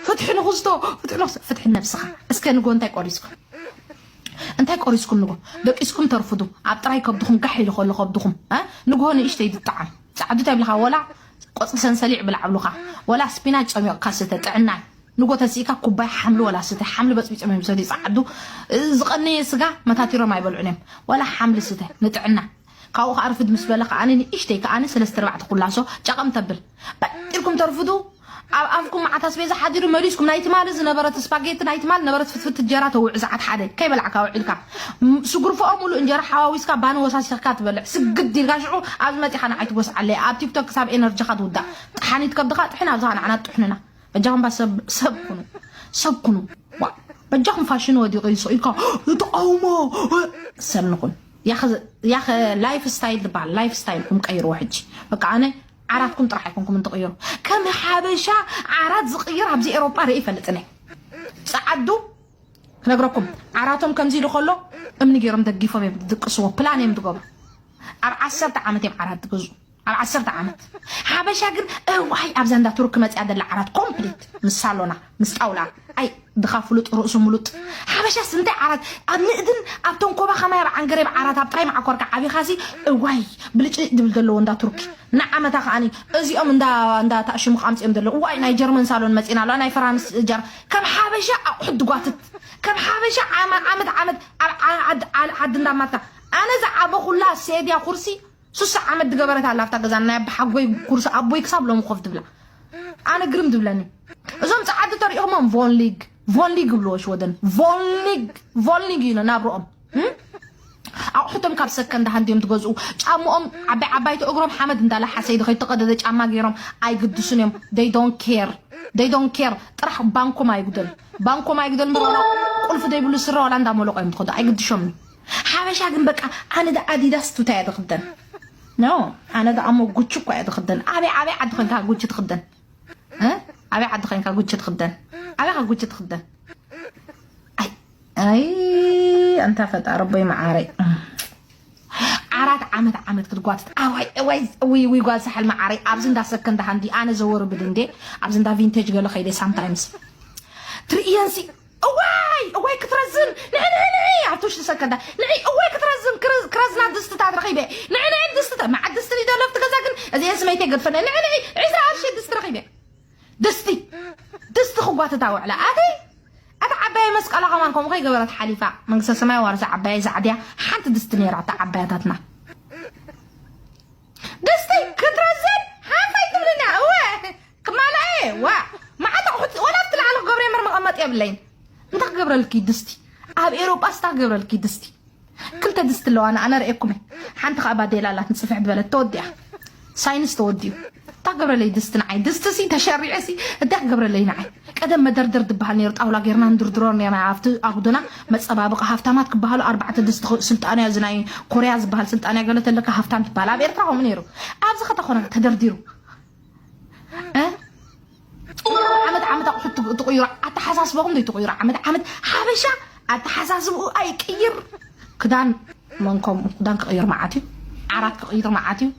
ፍትሒ ንኽስቶ፣ ፍትሒ ንኽስቶ፣ ፍትሒ ነብስኻ። እስከ ንጎ እንታይ ቆሪስኩም? እንታይ ቆሪስኩም ንጎ? ደቂስኩም ተርፍዱ። ኣብ ጥራይ ከብድኹም ጋሕ ኢሉ ከሎ ከብድኹም፣ እ? ንጎ ንእሽተይ ዝጠዓም። ጻዕዱ እንታይ ብልኻ? ወላ ቆጽሊ ሰንሰሊዕ ብላዕ ብሉኻ። ወላ ስፒናች ጸሚቕካ ስተ፣ ጥዕናይ። ንጎ ተሲእካ ኩባይ ሓምሊ ወላ ስተ። ሓምሊ በጽቢጾም እዮም ዝሰትዩ ጻዕዱ። እ፣ ዝቐነየ ስጋ መታቲሮም ኣይበልዑን እዮም። ወላ ሓምሊ ስተ፣ ንጥዕና። ካብኡ ከኣ ርፍድ ምስ በለ ከኣኒ ንእሽተይ ከኣኒ ሰለስተ ኣርባዕተ ኩላሶ ጨቐም ተብል። በጢርኩም ተርፍዱ። ኣብ ኣፍኩም መዓት ኣስቤዛ ሓዲሩ መሊስኩም ናይ ትማሊ ዝነበረት ስፓጌቲ ናይ ትማሊ ነበረት ፍትፍት እንጀራ ተውዕ ሰዓት ሓደ ከይበላዕካ ውዒልካ። ም-፣ ስጉርፎኦ ሙሉእ እንጀራ ሓዋዊስካ ባኒ ወሳሲኽካ ትበልዕ። ስግድ ኢልካ ሽዑ ኣብዚ መጺኻ ንዓይ ትጎስዓለይ። ኣብ ቲክቶክ ክሳብ ኤነርጂኻ ትውዳእ። ጠሓኒት ከብድኻ ጥሕን ኣብዝኻ ንዓና ጥሕኑና። በጃኹም ባ ሰብ፣ ሰብ ኩኑ። ሰብ ኩኑ። ዋ፣ በጃኹም ፋሽን ወዲቑ እዩ ኢልካ ተቃውሞ። ሰብ ንኹን። ያኸ፣ ያኸ ላይፍ ስታይል ዝበሃል፣ ላይፍ ስታይልኩም ቀይርዎ ሕጂ። በቃ ኣነ ዓራትኩም ጥራሕ ኣይኮንኩም እንትቕይሩ። ከም ሓበሻ ዓራት ዝቕይር ኣብዚ ኤሮጳ ርኢ ይፈልጥን እየ። ጸዓዱ ክነግረኩም፣ ዓራቶም ከምዚ ኢሉ ከሎ እምኒ ገይሮም ደጊፎም እዮም ዝድቅስዎ፣ ፕላን እዮም ዝገብሩ። ኣብ ዓሰርተ ዓመት እዮም ዓራት ዝገዝኡ። ኣብ ዓሰርተ ዓመት። ሓበሻ ግን እዋይ ኣብዛ እንዳ ቱርክ መጽያ ዘላ ዓራት ኮምፕሊት ምስ ሳሎና ምስ ጣውላ። ኣይ ድኻ ፍሉጥ ርእሱ ሙሉጥ። ሓበሻስ እንታይ ዓራት ኣብ ንእድን ኣብ ተንኮባ ከማይ ኣብ ዓንገሬብ ዓራት ኣብ ጥራይ መዓኮርካ ዓቢኻሲ እዋይ ብልጭ ድብል ዘለዎ እንዳ ቱርኪ። ንዓመታ ከኣኒ እዚኦም እንዳ እንዳ ታሽሙ ኣምጺኦም ዘለዉ እዋይ ናይ ጀርመን ሳሎን መጺና ኣሎ ናይ ፈራንስ ጀር ከም ሓበሻ ኣቑሑት ድጓትት ከም ሓበሻ ዓመ- ዓመት ዓመት ኣብ ዓ- ዓድ- ዓል- ዓዲ እንዳማትካ ኣነ ዝዓበኹላ ሴድያ ኩርሲ ሱሳ ዓመት ዝገበረት ኣላ ኣብታ ገዛ ናይ ኣቦሓጎይ ኩርሲ ኣቦይ ክሳብ ሎሚ ኮፍ ትብላ። ኣነ ግርም ትብለኒ። እዞም ጸዓዱ ተሪኢኹሞም ቮንሊግ ቮንሊግ ይብልዎ ሽወደን ቮንሊግ ቮንሊግ እዩ ናብርኦም። እም? ኣቑሑቶም ካብ ሰከንድ ሃንድ እዮም ትገዝኡ። ጫምኦም ዓባይ ዓባይቲ እግሮም ሓመድ እንዳላሓሰ ይድኸ ዝተቐደደ ጫማ ገይሮም ኣይግድሱን እዮም። They don't care. They don't care. ጥራሕ ባንኮም ኣይጉደል። ባንኮም ኣይጉደል እምበር ዋላ ቁልፊ ዘይብሉ ስረ ዋላ እንዳመለቆ እዮም ትኸዱ። ኣይግድሾምን። ሓበሻ ግን በቃ ኣነ ዳ ኣዲዳስ ቱታ እየ ዝኽደን። ኖ፣ ኣነ ዳ ኣሞ ጉቺ እኳ እየ ዝኽደን። ኣበይ ኣበይ ዓዲ ኾንካ ጉቺ ትኽደን? እ? ኣበይ ዓዲ ኾንካ ጉቺ ትኽደን? ኣበይ ኻ ጉቺ ትኽደን? ኣይ፣ ኣይ፣ ኣንታ ፈጣሪ ኣቦይ መዓረይ። ዓራት ዓመት ዓመት ክትጓትት። ኣዋይ፣ እዋይ፣ ውይ፣ ውይ፣ ጓል ሳሕል መዓረይ። ኣብዚ እንዳ ሰከንድ ሃንዲ ኣነ ዘወርብድ እንዴ፣ ኣብዚ እንዳ ቪንቴጅ ገለ ኸይደ ሳምታይምስ። ትርእየንሲ፣ እዋይ፣ እዋይ ክትረዝን። ንዒ፣ ንዒ፣ ንዒ። ሰከንዳ ንዒ እወይ ክትረዝን ክረዝ- ክረዝና ድስትታት ረኺበ ንዒ ንዒ ድስትታት መዓት ድስቲ ዶ ለፍቲ ገዛ ግን እዚአን ስመይተይ ገድፈነ ንዒ ንዒ ዕስራ ቅርሺ ድስቲ ረኺበ ድስቲ ድስቲ ክጓተታ ውዕላ ኣተይ ኣታ ዓባየ መስቀላ ከማን ከምኡ ከይገበረት ሓሊፋ መንግስተ ሰማይ ዋርሳ ዓባየ ዛዕድያ ሓንቲ ድስቲ ነይራ እታ ዓባያታትና ድስቲ ክትረዝን ሓንፋይ ትብልና እወ ክማላኤ ዋ መዓት ኣቑሑት ወላ ኣብቲ ላዕሊ ክገብረ የምር መቐመጥ የብለይን እንታይ ክገብረልኪ ድስቲ ኣብ ኤሮጳ ስታ ክገብረልኪ ድስቲ ክልተ ድስቲ ኣለዋ ንኣነ ርእየኩም ሓንቲ ከዓ ባዴላ ኣላት ንፅፍሕ ዝበለት ተወዲኣ ሳይንስ ተወዲኡ እንታይ ክገብረለይ ድስቲ ንዓይ ድስቲ ሲ ተሸሪዐ ሲ እንታይ ክገብረለይ ንዓይ ቀደም መደርደር ዝበሃል ነይሩ ጣውላ ጌርና ንድርድሮ ነርና ኣብቲ ኣጉዶና መፀባበቂ ሃፍታማት ክበሃሉ ኣርባዕተ ድስቲ ስልጣንያ እዚ ናይ ኮርያ ዝበሃል ስልጣንያ ገለ ተለካ ሃፍታም ትበሃል ኣብ ኤርትራ ከምኡ ነይሩ ኣብዚ ከተኾነ ተደርዲሩ ዓመት ዓመት ኣቑሑት ትቕይሩ ኣተሓሳስበኹም ዶ ትቕይሩ ዓመት ዓመት ሓበሻ ኣተሓሳስብኡ ኣይቅይር ክዳን መንከም ክዳን ክቕይር መዓት እዩ ዓራት ክቕይር መዓት እዩ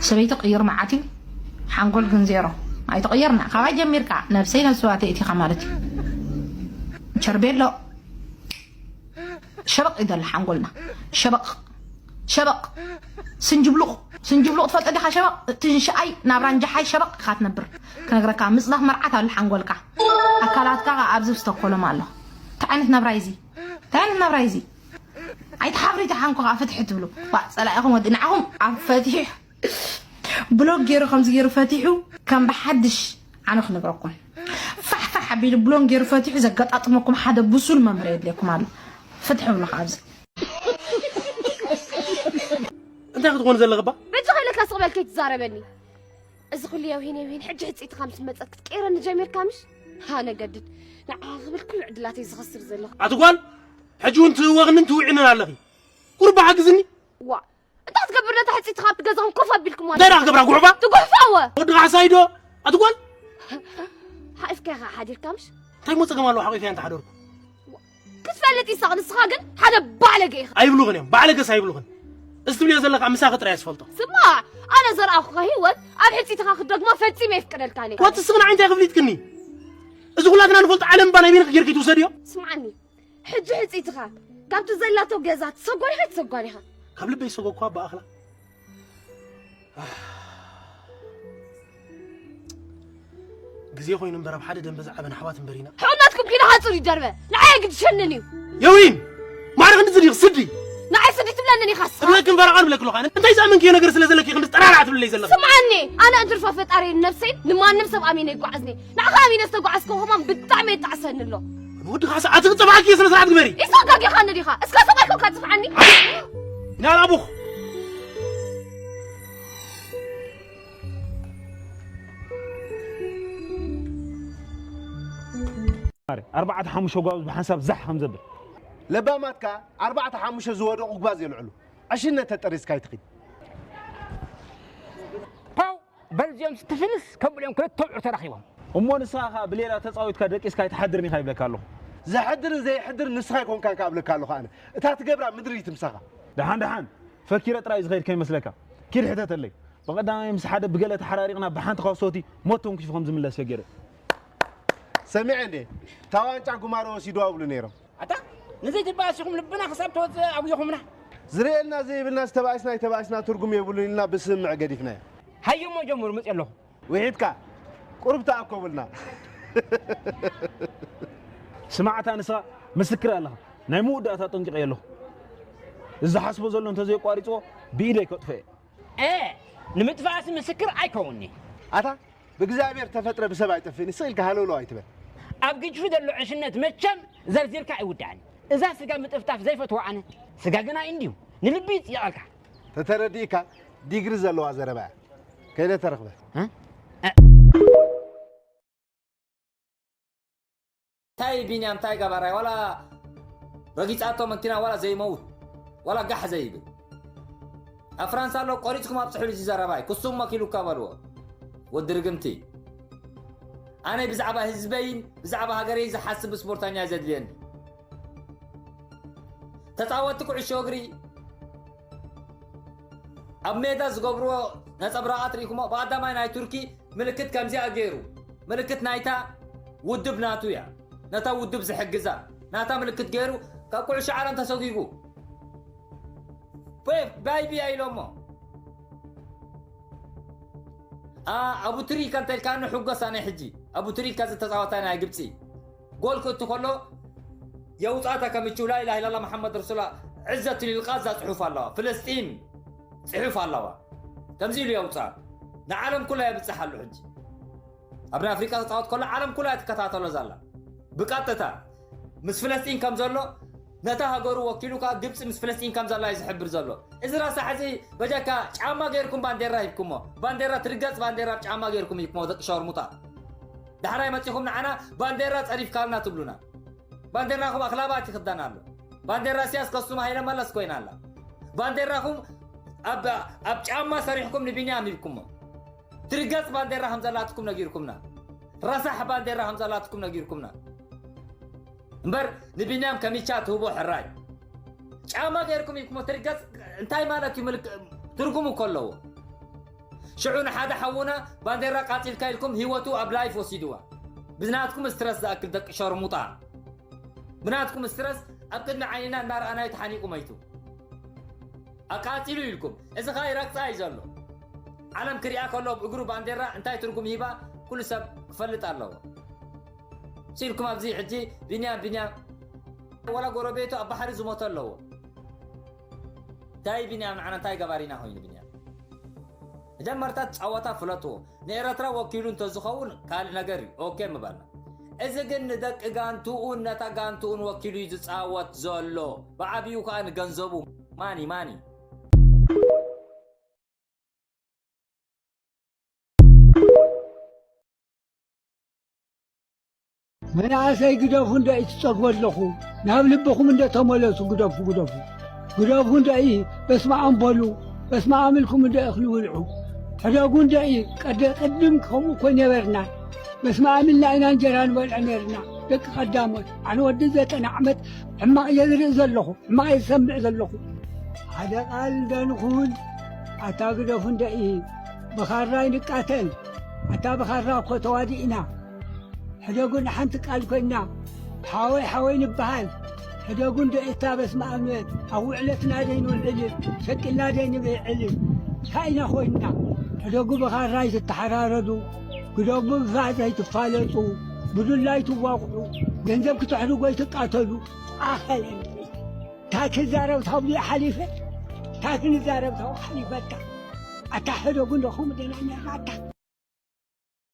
ሰበይቲ ክቕይር መዓት እዩ ሓንጎል ግን ዜሮ ኣይተቐየርና ካባይ ጀሚርካ ነብሰይ ነብስዋተ እቲኻ ማለት እዩ ቸርቤሎ ሸበቕ ይደሊ ሓንጎልና ሸበቕ ሸበቕ ስንጅብሉቕ ስንጅብሉቕ ትፈልጦ ዲኻ ሸበቕ ትንሽኣይ ናብ ራንጃሓይ ሸበቕ ኢኻ ትነብር ክነግረካ ምፅናፍ መርዓት ኣሎ ሓንጎልካ ኣካላትካ ኣብዚ ብስተኮሎም ኣሎ እንታይ ዓይነት ናብራ እዚ እንታይ ዓይነት ናብራ እዚ ኣይትሓፍሪ ተሓንኮ ከዓ ፍትሒ ትብሉ ዋ ፀላኢኹም ወዲ ንዓኹም ኣብ ፈትሒ ብሎግ ገይሩ ከምዚ ገይሩ ፈቲሑ ከም ብሓድሽ ኣነ ክነግረኩም ፋሕፋሕ ኣቢሉ ብሎን ገይሩ ፈቲሑ ዘገጣጥመኩም ሓደ ብሱል መምህር የድልየኩም ኣሎ ፍትሒ ብሎ ኣብዚ እንታይ ክትኾን ዘለኽባ በጃ ከይለካ ስቕ በል ከይትዛረበኒ እዚ ኩሉ የውሂን የውሂን ሕጂ ሕፅኢትኻ ምስ መፀት ክትቀይረኒ ጀሚርካ ምሽ ኣነ ገድድ ንዓ ክብል ኩሉ ዕድላተይ ዝኸስር ዘለኹ ኣትጓል ሕጂ እውን ትእወኽንን ትውዒንን ኣለኺ ቁርባ ሓግዝኒ ዋ እንታይ ክትገብር ነታ ሕፅኢትኻ ኣብቲ ገዛኹም ኮፍ ኣቢልኩም እንታይ ደኣ ክገብራ ጉሕፋ ትጉሕፋ ወ ወዲ ካሕሳይ ዶ ኣትጓል ሓቂፍካ ኢኻ ሓዲርካ ምሽ እንታይ ሞ ፀገም ኣለዎ ሓቂፈ እንተ ሓደርኩ ክትፈልጥ ይሳቕ ንስኻ ግን ሓደ ባለገ ኢኻ ኣይብሉኽን እዮም ባዕለገስ ኣይብሉኽን እዚ ትብልዮ ዘለካ ምሳኺ ጥራይ ዝፈልጦ ስማዕ ኣነ ዘርኣኹኻ ህይወት ኣብ ሕፂትኻ ክትደግሞ ፈፂመ የፍቅደልካ ነ ወትስኽና ዓይንታይ ክፍሊጥክኒ እዚ ኩላትና ንፈልጦ ዓለም እባ ናይ ቤንኺ ጌርኪ ትውሰድዮ ስምዓኒ ሕጂ ሕፂትኻ ካብቲ ዘላቶ ገዛ ትሰጓን ኢኻ ትሰጓን ኢኻ ካብ ልበይ ዝሰጎግኳ ብኣኽላ ግዜ ኮይኑ እምበር ኣብ ሓደ ደንበ ዝዓበን ኣሕዋት እምበር ኢና። ሕቑናትኩም ኪዳ ሓጹር ይደርበ። ንዓይ ግድሸንን እዩ። የዊን! ማዕረ ክንድዚ ዲኺ ስዲ? ንዓይ ስዲ ትብለንን ኢኻ እስኻ። እብለክን ፈረቓ ንብለኪ ኣለኹ ኣነ። እንታይ ዝኣመንክዮ ነገር ስለ ዘለኪ ክንድዚ ጠራርዓ ትብለለይ ዘለኺ? ስምዓኒ፣ ኣነ እድርፋ ፈጣሪን ነብሰይን ንማንም ሰብ ኣሚነ ኣይጓዓዝን እየ። ንዓኻ ኣሚነ ዝተጓዓዝኩ ከማን ብጣዕሚ የጣዕሰኒ ኣሎ። ንወዲ ካሳ ኣቲ ክጸብዓኪ እየ ስነ ስርዓት ግበሪ። ይሳጋጊኻ ነዲኻ። እስካ ሰብኣይ ኮንካ ጽፍዓኒ። ናላቡኽ ኣርባዕተ ሓሙሽተ ጓብዝ ብሓንሳብ ዛሕ ከም ዘብል ለባማት ከኣ ኣርባዕተ ሓሙሽተ ዝወደቑ ጓዝ የልዕሉ። ዕሽነት ተጠሪዝካ ኣይትኺድ። ፓው በልዚኦም ስትፍንስ ከምልኦም ክልተ ብዑ ተራኺቦም። እሞ ንስኻ ከኣ ብሌላ ተጻዊትካ ደቂስካ ኣይትሓድርን ኢኻ ይብለካ ኣለኹ። ዘሕድርን ዘየሕድርን ንስኻ ኣይኮንካን ከኣ እብለካ ኣለኹ ኣነ። እታ ትገብራ ምድሪ ትምሳኻ። ደሓን ደሓን ፈኪረ ጥራይ ዝኸይድ ከይመስለካ። ኪድ ሕተተለይ። ብቐዳማይ ምስ ሓደ ብገለ ተሓራሪቕና ብሓንቲ ካሶቲ ሞት ተንኪፉ ከም ዝምለስ ፈጊረ። ሰሚዐ እንዴ? እታ ዋንጫ ጉማረ ወሲድዋ ይብሉ ነይሮም። ኣታ ንዘይትበኣስ ኢኹም ልብና ክሳብ ተወፅእ ኣጉይኹምና። ዝርእየና ዘይብልና ዝተባኢስና ኣይተባኢስና ትርጉም የብሉን ኢልና ብስምምዕ ገዲፍናዮ። ሃየሞ ጀምሩ መፅእ ኣለኹ። ውሒድካ ቁሩብ ተኣከቡልና። ስማዕታ ንስኻ ምስክር ኣለኻ ናይ መወዳእታ ጠንቂቐ ኣለኹ። እዚ ዝሓስቦ ዘሎ እንተዘየቋሪፅዎ ብኢደይ ከጥፍኦ እየ። እ ንምጥፋእሲ ምስክር ኣይከውንኒ። ኣታ ብእግዚኣብሔር ተፈጥረ ብሰብ ኣይጠፍእን እዩ ስቕ ኢልካ ሃለውለው ኣይትበል። ኣብ ግጅፊ ዘሎ ዕሽነት መቸም ዘርዚርካ ኣይውዳእን። እዛ ስጋ ምጥፍጣፍ ዘይፈትዋ ኣነ። ስጋ ግና እንድዩ ንልቢ ይፅይቐልካ። ተተረዲእካ ዲግሪ ዘለዋ ዘረባ እያ። ከይደ ተረኽበ። እ? እንታይ ቢንያም እንታይ ገባራይ ዋላ ረጊጻቶ መኪና ዋላ ዘይመውት ዋላ ጋሕ ዘይብል ኣብ ፍራንሳ ኣሎ ቆሪጽኩም ኣብጽሑሉ እዚ ዘረባይ ክሱም መኪሉካ በልዎ ወዲ ርግምቲ ኣነ ብዛዕባ ህዝበይን ብዛዕባ ሃገረይን ዝሓስብ ስፖርተኛ እዩ ዘድልየኒ ተጻወትቲ ኩዕሾ እግሪ ኣብ ሜዳ ዝገብርዎ ነጸብራቓት ርኢኹሞ ብቐዳማይ ናይ ቱርኪ ምልክት ከምዚኣ ገይሩ ምልክት ናይታ ውድብ ናቱ እያ ነታ ውድብ ዝሕግዛ ናታ ምልክት ገይሩ ካብ ኩዕሾ ዓለም ተሰጒጉ። ፔፕ ባይ ቢያ ኢሎሞ። ኣ፣ ኣቡ ትሪካ እንተ ኢልካኒ ሕጎስ ኣነ ሕጂ። ኣቡ ትሪካ ዝተጻወታ ናይ ግብጺ። ጎል ክእቱ ከሎ የውጻእታ ከሚቹ ላ ኢላሃ ኢላላ መሓመድ ረሱላ ዕዘቱ ሊልቃዛ ጽሑፍ ኣለዋ። ፍልስጢን ጽሑፍ ኣለዋ። ከምዚ ኢሉ የውጻእ። ንዓለም ኩላ የብጽሕ ኣሎ ሕጂ። ኣብ ናይ ኣፍሪቃ ክጻወት ከሎ ዓለም ኩላ ትከታተሎ ዘላ። ብቀጥታ ምስ ፍለስጢን ከም ዘሎ፣ ነታ ሃገሩ ወኪሉ ከኣ ግብጺ ምስ ፍለስጢን ከም ዘላ እዩ ዝሕብር ዘሎ። እዚ ረሳሕ እዚ በጃካ ጫማ ገይርኩም ባንዴራ ሂብኩሞ። ባንዴራ ትርገጽ ባንዴራ ኣብ ጫማ ገይርኩም ሂብኩሞ ደቂ ሸርሙጣ። ዳሕራይ መጺኹም ንዓና ባንዴራ ጸሪፍካልና ትብሉና። ባንዴራኹም ኣኽላባት ይኽደን ኣሎ። ባንዴራ ሲያስ ከሱም ሃይለ መለስ ኮይና ኣላ። ባንዴራኹም ኣብ፣ ኣብ ጫማ ሰሪሕኩም ንቢንያም ሂብኩሞ። ትርገጽ ባንዴራ ከም ዘላትኩም ነጊርኩምና። ረሳሕ ባንዴራ ከም ዘላትኩም ነጊርኩምና። እምበር ንቢንያም ከሚቻ ትህቦ ሕራይ። ጫማ ገይርኩም ኢልኩሞ ትርገጽ እንታይ ማለት እዩ? ምልክ-፣ ትርጉም እኮ ኣለዎ። ሽዑ ንሓደ ሓውና ባንዴራ ቃጺልካ ኢልኩም ህይወቱ ኣብ ላይፍ ወሲድዋ። ብናትኩም ስትረስ ዝኣክል ደቂ ሸርሙጣ። ብናትኩም ስትረስ ኣብ ቅድሚ ዓይንና እናረኣናዮ ተሓኒቁ መይቱ። ኣቃጺሉ ኢልኩም። እዚ ኸኣ ይረግጻ እዩ ዘሎ። ዓለም ክሪኣ ከሎ ብእግሩ ባንዴራ እንታይ ትርጉም ሂባ ኩሉ ሰብ ክፈልጥ ኣለዎ። ሲልኩም ኣብዚ ሕጂ ቢንያም፣ ቢንያም፣ ወላ ጎረቤቱ ኣብ ባሕሪ ዝሞተ ኣለዎ። እንታይ ቢንያም ንዓና እንታይ ገባሪና ኮይኑ ቢንያም? መጀመርታ ጸወታ ፍለጥዎ። ንኤረትራ ወኪሉ እንተዝኸውን ካልእ ነገር እዩ። ኦኬ ምባልና። እዚ ግን ንደቂ ጋንትኡን ነታ ጋንትኡን ወኪሉ እዩ ዝጻወት ዘሎ። ብዓቢኡ ከኣ ንገንዘቡ። ማኒ፣ ማኒ። መናእሰይ ግደፉ እንዶ ትጸግቡ ኣለኹ። ናብ ልብኹም እንዶ ተመለሱ፣ ግደፉ፣ ግደፉ። ግደፉ እንዶ በስመ ኣብ በሉ፣ በስመ ኣብ ኢልኩም እንዶ እኽሊ ብልዑ። ሕደጉ እንዶ ቀደ ቅድም ከምኡ እኮ ነበርና። በስመ ኣብ ኢልና ኢና እንጀራ ንበልዕ ነርና። ደቂ ቀዳሞት፣ ኣነ ወዲ ዘጠና ዓመት ሕማቕ እየ ዝርኢ ዘለኹ፣ ሕማቕ እየ ዝሰምዕ ዘለኹ። ሓደ ቃል እንዶ ንኹን፣ ኣታ ግደፉ እንዶ ብኻራ ይንቃተል። ኣታ ብኻራ እኮ ተዋዲእና። ሕደጉ ንሓንቲ ቃል ኮይና፣ ሓወይ ሓወይ ንበሃል። ሕደጉ እንዶ እታ በስመ ኣብ ኣብ ውዕለትና ደይ ንውዕል፣ ሸቂልና ደይ ንብዕል። እንታይ ኢና ኮይንና? ሕደጉ ብኻራ ኣይትተሓራረዱ፣ ግደጉ ብፋዝ ኣይትፋለጡ፣ ብዱላ ኣይትዋቕዑ፣ ገንዘብ ክተሕድጉ ኣይትቃተሉ። ኣኸለን። እንታይ ክዛረብ ታብሉ ሓሊፈ? እንታይ ክንዛረብ ታብሉ ሓሊፈካ? ኣታ ሕደጉ እንዶ ከምኡ ደና ነርና ኣታ።